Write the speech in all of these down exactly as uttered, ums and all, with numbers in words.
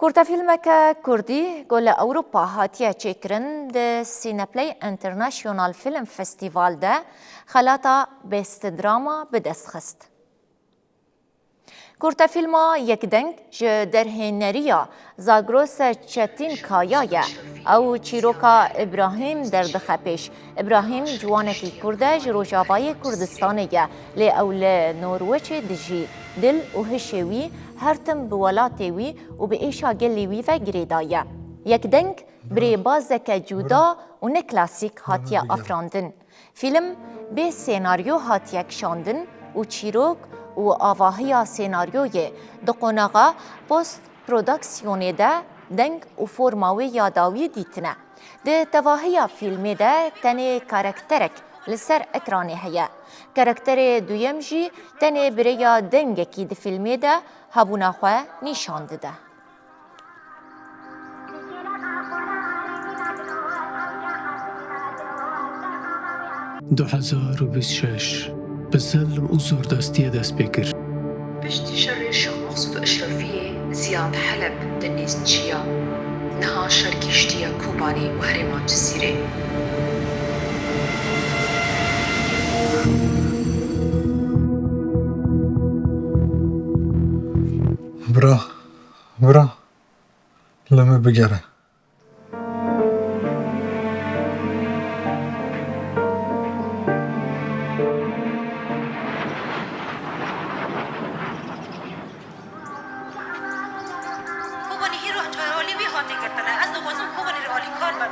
Kurtefîlmeke kurdî ku li Ewropa hatiye çêkirin, di Cineplay International Film Festival de xelata Best Drama bi dest xist. Kurtefîlma Yekdeng ji derhêneriya Zagros Çetin Kaya ye. Ew çîroka Îbrahîm derdixe pêş. Îbrahîm ciwanekî kurd e, ji Rojavayê Kurdistanê ye, lê ew li Norweçê dijî. Dil û hişê wî her tim bi welatê wî û bi êşa gelê wî ve girêdaye. Yekdeng bi rêbazeke cuda û ne klasîk hatiye afirandin. Fîlm bê senaryo hatiye kişandin û çîrok û avahiya senaryoyê di qonaxa post-produksiyonê de deng û forma wê ya dawî dîtine. Di tevahiya fîlmê de tenê karakterek li ser ekranê heye. Karakterê duyem jî tenê bi rêya dengekî di fîlmê de hebûna xwe nîşan dide. Du hezar û bîst şeş bi zelm û zordestiyê dest pê kir. Piştî şerê Şêx Mexsûd Eşrefiyê Ziyad Heleb di nêzîkçiya niha şer gihîştiye Kobanê û herêma Cizîrê. Bira, bira, li min bigere. Kobanî îro çarevalî wî hate girtine. Ez dixwazim Kobanî re alîkar bim.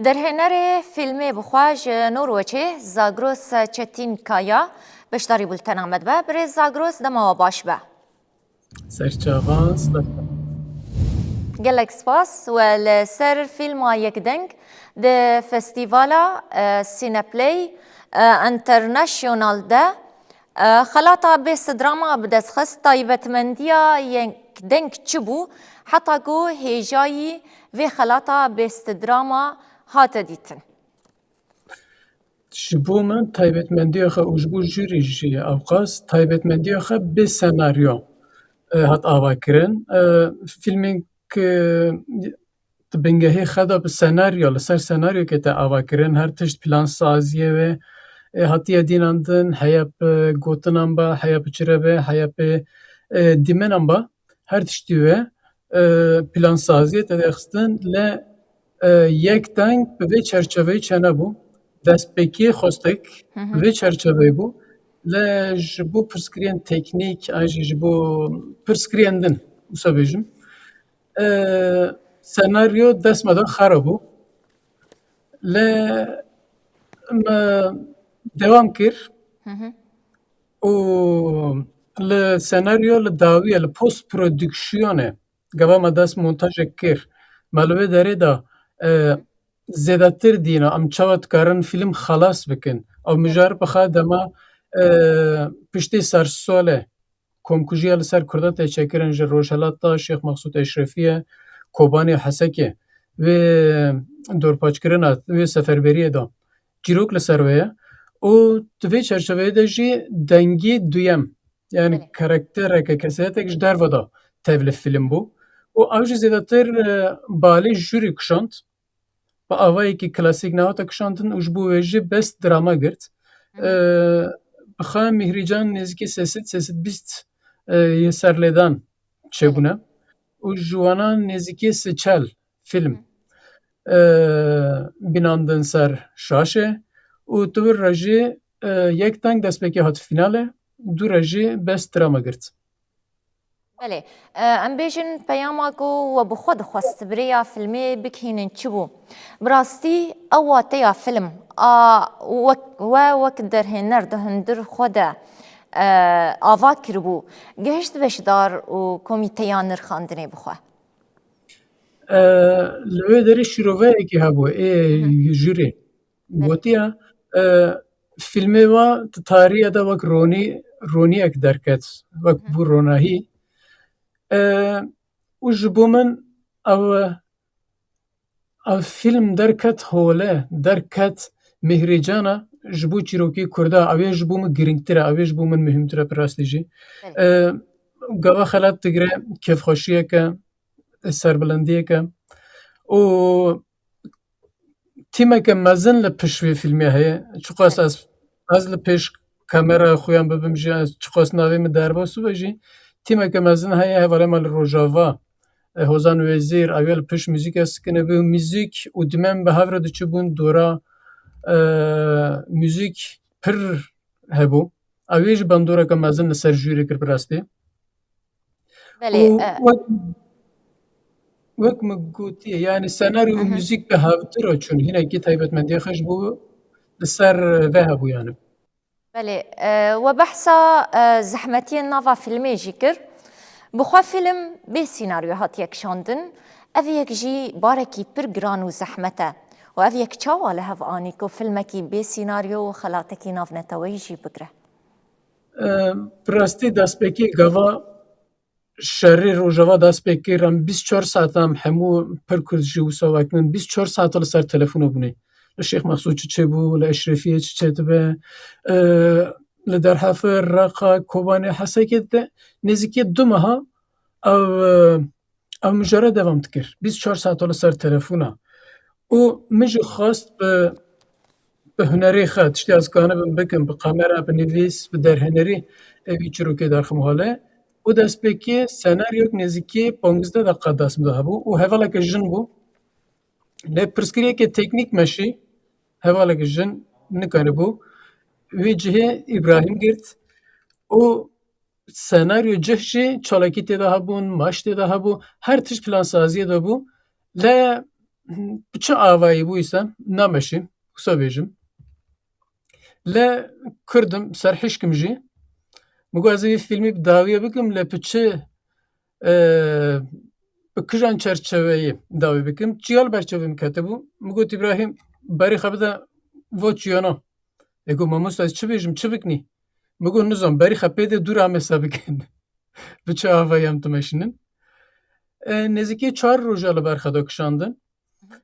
Derhênerê fîlmê bi xwe ji Norweçê Zagros Çetin Kaya beşdarî bultena me dibe. Birêz Zagros, dema we baş be. Serçavan, Gelek spas we li ser fîlma Yekdeng di festîvala e, Cineplay e, International de e, xelata bêst drama bi dest xist. Taybetmendiya Yekdeng çi bû heta ku hêjayî vê xelata bêst drama hate dîtin? Ji bo min taybetmendiya xwe û ji bo jûrî jî ewqas taybetmendiya xwe bê senaryo e, hat avakirin. E, Fîlmên ku di bingehê xwe de bi senaryo, li ser senaryokê te avakirin, her tişt plansaziyê wê, e, hatiye dînandin, heye bi gotinan be, heye bi çire be, heye bi e, dîmenan be, her tiştî wê e, plansaziyê te derxistin, lê e, Yekdeng bi vê çerçeveyê çênebû. Destpêkê xwestek bi vê çerçeveyê bû. Lê ji bo pirsgiriyên teknîk an jî ji bo pirsgiriyên din, wisa bêjim, e, senaryo dest me de xera bû. Lê me dewam kir û li senaryo li dawiye, li post-produksiyonê, gava me dest montajê kir. Me li wê derê de e, zêdetir dîna em çawa dikarin fîlm xelas bikin. Ew mijar bi xwe dema e, piştî sersolê komkujiya li ser Kurda tê çêkirin ji Rojhelata Şêx Mexsûd Eşrefiyê, Kobanê Hesekê, wê dorpaçkirina, wê seferberiyê de çîrok li ser wê ye û di vê çerçeveyê de jî dengî duyem, yanî karaktereke, kesayeteke ji derve de tevlî fîlm bû û ew jî zêdetir e, balê jûrî kişand. Bi avayekî klasîk nehate kişandin û ji bo wê jî best drama girt. E, Bi xwe Mîhrîcan nêzîkî sê sed, sê sed bîst e, yê serlêdan çêbûne û ji wana nêzîkî sê çel fîlm e, bînandin ser şaşê û tu vir re jî e, Yekdeng destpêkê hat fînalê, dû re jî best drama girt. Belê. Em bêjin peyama ku we bi xwe dixwest bi rêya filmê bigihînin çi bû? Bi rastî ew wateya film a we wek derhêner di hundir xwe de ava kiribû, gihişt beşdar û komîteya nirxandinê bi xwe? Li wê derê şîroveyekî hebû ê jûrî. Gotiye, fîlmê we di tariyê de wek ronî, roniyek derket, wek bû ronahî. Û ji bo min ew, ev fîlm derket hole, derket Mîhrîcana ji bo çîrokê Kurda, ew ê ji bo min girîngtir e, ew ê ji bo min muhîmtir e bi rastî jî. gava xelat digire, kêfxweşiyeke, serbilendiyeke. Û tîmeke mezin li pişt vê fîlmê heye. Çiqas ez, ez li pêş kamera xuyan bibim jî, ez çiqas navê min derbas bibe jî, tîmeke mezin heye, hevalê me li Rojava, e, Hozan Wezîr, ew ya li pişt muzîka sikine bû, muzîk û dimen bi hev re diçibûn dora, e, muzîk pir hebû. Ew ê jî bandoreke mezin li ser jûrê kir bi rastî. Belê, Û e, wek, wek min gotiye, yani senaryo û Hı hı. muzîk bi hevdira çûn, hinekî taybetmendiya xweş bû, li ser ve hebû yani. Belê, e, we behsa, e, zehmetiyên nava filmê jî kir. Bi xwe film bê senaryo hatiye kişandin. Ev yek jî barekî pir giran û zehmet e. Û ev yek çawa li hev anî ku filmekî bê senaryo û xelatekî navneteweyî jî bigire? E, bi rastî destpêkê gava şerê Rojava dest pê kir, em bîst çar saet em hemû pir kurd jî wisa wek min bîst çar saet li ser telefona bûnê. Li Şêx Mexsûd çi çêbû, li Eşrefiyê çi çêdibe, e, li Derhafir, Reqa, Kobanê, Hesekê de nêzîkî du meha ev, e, ev mijare devam dikir. Bîst çar saet li ser telefona. Û min jî xwest bi, bi hunerê xwe, tiştê ez kanibim bikim, bi kamera, bi nivîs, bi derhenerî, e, vî çîrokê derxim hale. Û destpêkê senaryok nêzîkî panzdeh deqa dest min de hebû û hevaleke jin bû. Lê pirsgirêkê teknîk meşî, hevaleke jin nikanibû. Wî cihê Îbrahîm girt û senaryo cih jî çalakî tê de hebûn, maç tê de hebû, her tişt plansaziyê de bû. Lê bi çi avayî bû îse nameşî, wisa bêjim. Lê Kurd im, serhişk im jî. Min got, ez ê vî fîlmî bi dawiye bikim, lê bi çi, e, bi kijan çerçeveyê dawî bikim? Çiya li ber çavê min ketibû. Min got, Îbrahîm, berî xwe bide vo çiyana. Ê got, mamosta, ez çi bêjim, çi bikinî? Min got, nizam, berî xwe pê de dû re em ê se bikin. Bi çi avayî em dimeşînin? E, nêzîkî çar roja li ber xwe de kişandin.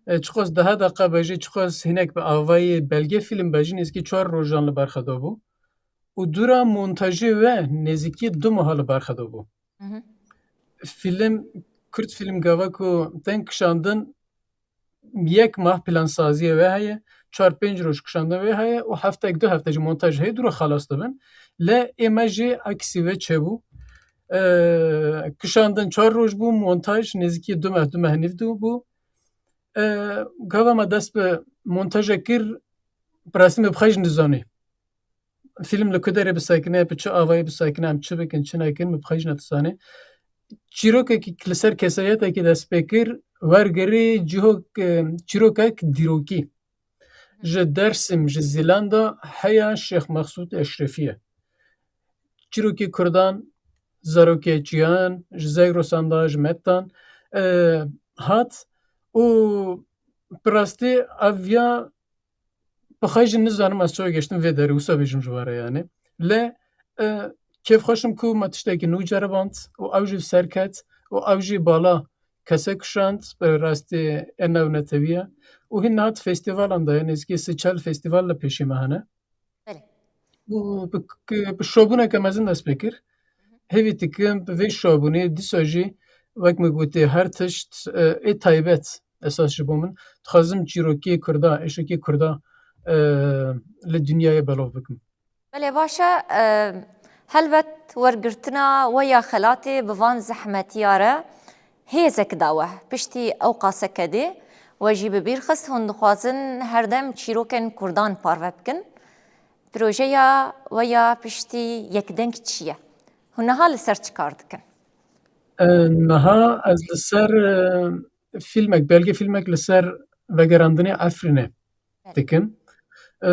E, çiqas deha deqa be jî, çiqas hinek bi avayî belge fîlm be jî, nêzîkî çar rojan li ber xwe de bû. Û dû re montajê we nêzîkî du meha li ber xwe de bû. Mhm. Fîlm, Kurd fîlm gava ku tên kişandin, yek mah plansaziyê wê heye, çar pênc roj kişandin wê heye û heftek, du hefte jî montaj heye, dû re xelas dibin. Lê ê me jî eksî wê çêbû. E, kişandin çar roj bû, montaj nêzîkî du meh, du meh nîv dû bû. E, gava me dest bi montaja kir, bi rastî me bi xwe jî nizanî. Fîlm li ku derê bisekine, bi çi avayî bisekine, em çi bikin, çi nekin, min bi xwe jî netizanî. Çîrokekî li ser kesayetekî dest pê kir, wergirî cihok, e, çîrokek dîrokî. Ji Dersim, ji Zîlanda heya Şêx Mexsûd Eşrefiyê. Çîrokî Kurdan, zarokê çiyan, ji Zegro Sanda, ji Mettan, e, hat û bi rastî ev ya bi xwe jî nizanim ez çawa gehiştim vê derê, wisa bêjim ji we re yani. Lê, e, kêfxweş im ku me tiştekî nû ceriband û ew jî ser ket û ew jî bala kesek kişand, bi rastî e newnetewiye. Û hîn niha di festîvalan de ye, nêzîkî sê çel festîval li pêşî me hene. Belê. Û bi, bi şabûneke mezin dest pê kir. Hêvî dikim bi vê şabûnê dîsa jî, wek me gotê, her tişt, e, ê taybet esas ji bo min. Dixwazim çîrokê Kurda, êşokê Kurda, e, li dinyayê belav bikim. Belê, baş e. E, helbet wergirtina we ya xelatê bi van zehmetiya re hêzek da we. Piştî ew qase kedê we jî bi bîr xist, hûn dixwazin her dem çîrokên Kurdan parve bikin. Projeya we ya piştî Yekdeng çi ye? Hûn niha li ser çi kar dikin? E, niha ez li ser, e, fîlmek, belge fîlmek li ser vegerandinê Efrînê Evet. dikim. E,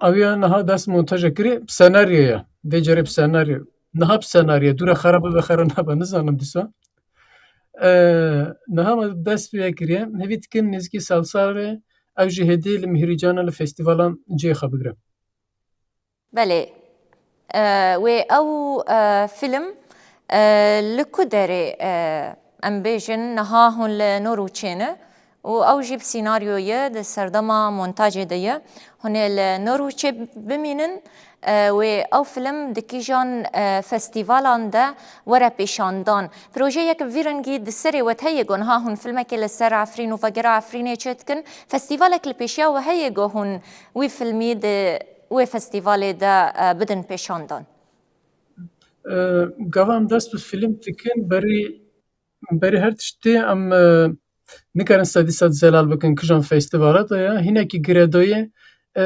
ew ya niha dest montaja kirî, bi senaryo ye. Vê carê bi senaryo. Niha bi senaryo. Dûre xera bibe, xera nabe, nizanim dîsa. E, niha me dest pê kiriye. Hêvî dikim nêzîkî salsalê ew jî hêdî li Mihîrîcana li festîvalan cihê xwe bigire. Belê. E, wê ew, e, fîlm, e, li ku derê, e, em bêjin niha hûn li Norwîçê ne û ew jî bi sînaryoyê di serdema montajê de ye. Hûn ê li Norwîçê bimînin, e, wê ew film di kîjan, e, festîvalan de were pêşandan. Projeyek bi vî rengî di serê we heye ku niha hûn filmekê li ser Efrîn û vegera Efrînê çêdikin. Festîvalek li pêşiya we heye ku hûn wî filmî di wê festîvalê de, e, bidin pêşandan? E, gava em dest bi film dikin, berî, berî her tiştê em, e, nikarin sedî sed zelal bikin kijan festîvala de ye. Hinekî giredoyê, e,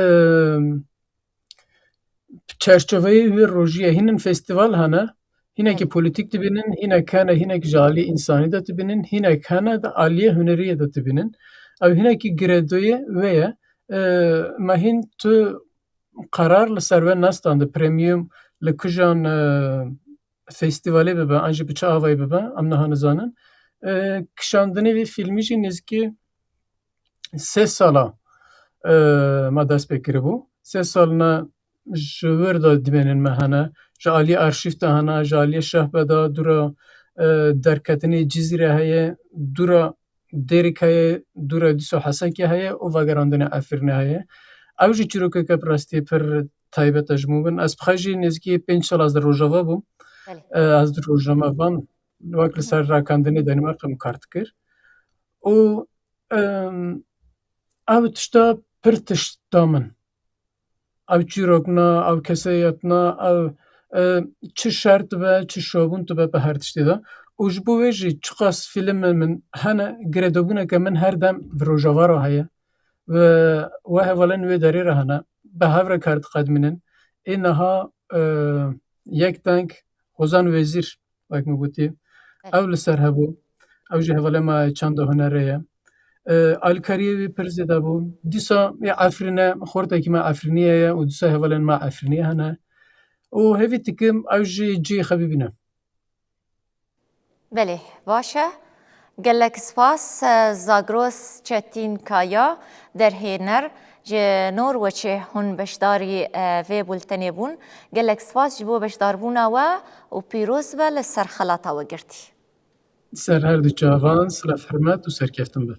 çerçeveyê wê rojiyê hînin festîval hene, hinekî Hı. polîtîk dibînin, hinek hene, hinek ji alî însanî de dibînin, hinek hene di aliyê huneriyê de dibînin. Ew hinekî giredoyê wê ye. E, me hîn tu qerar li ser we nestandi, premium li kijan, e, festîvalê bibe, an jî bi çi avayî bibe, em niha nizanin. E, kişandinê vê fîlmî jî nêzîkî sê sala, e, me dest pê kiribû. Sê sal ne ji wir de dibênin me hene, ji alî arşîv de hene, ji alî Şehbe de, dûra, e, derketinê Cizîre heye, dûra Dêrik heye, dûra dîsa Hesekê heye û vegerandinê Efrînê heye. Ew jî çîrokeke bi rastî pir taybet e ji min bin. Ez bi xwe jî nêzîkî pênc sal ez di Rojava bûm. Belê. E, ez di Rojnamevan, wek li ser rakandinê Danimarka min kar dikir. Û, em, ew tişta pir tişt da min. Ew çîrokna, ew keseyetna, ew, e, çi şer dibe, çi şovûn dibe bi her tiştê de. Û ji bo wê jî çiqas fîlmên min hene, girêdabûneke min her dem bi Rojava re heye. Ve we hevalên wê derê re hene. Bi hev re kar diqedimînin. Ê niha, e, yek deng Hozan Wezîr, wek min gotî, Evet. ew li ser hebû. Ew jî hevalê me çanda hunerê ye. E, alîkariyê wî pir zêde bû. Dîsa ê Efrîne, xortekî me Efrîniyê ye û dîsa hevalên me Efrîniyê hene. Û hêvî dikim ew jî cihê xwe bibîne. Belê, baş e. Gelek spas, e, Zagros Çetîn Kaya, derhêner ji Norweçê hûn beşdarî, e, vê bultenê bûn. Gelek spas ji bo beşdarbûna we û pîroz be li ser xelata we girtî. Ser her du çavan, silav, hurmet û serkeftin be.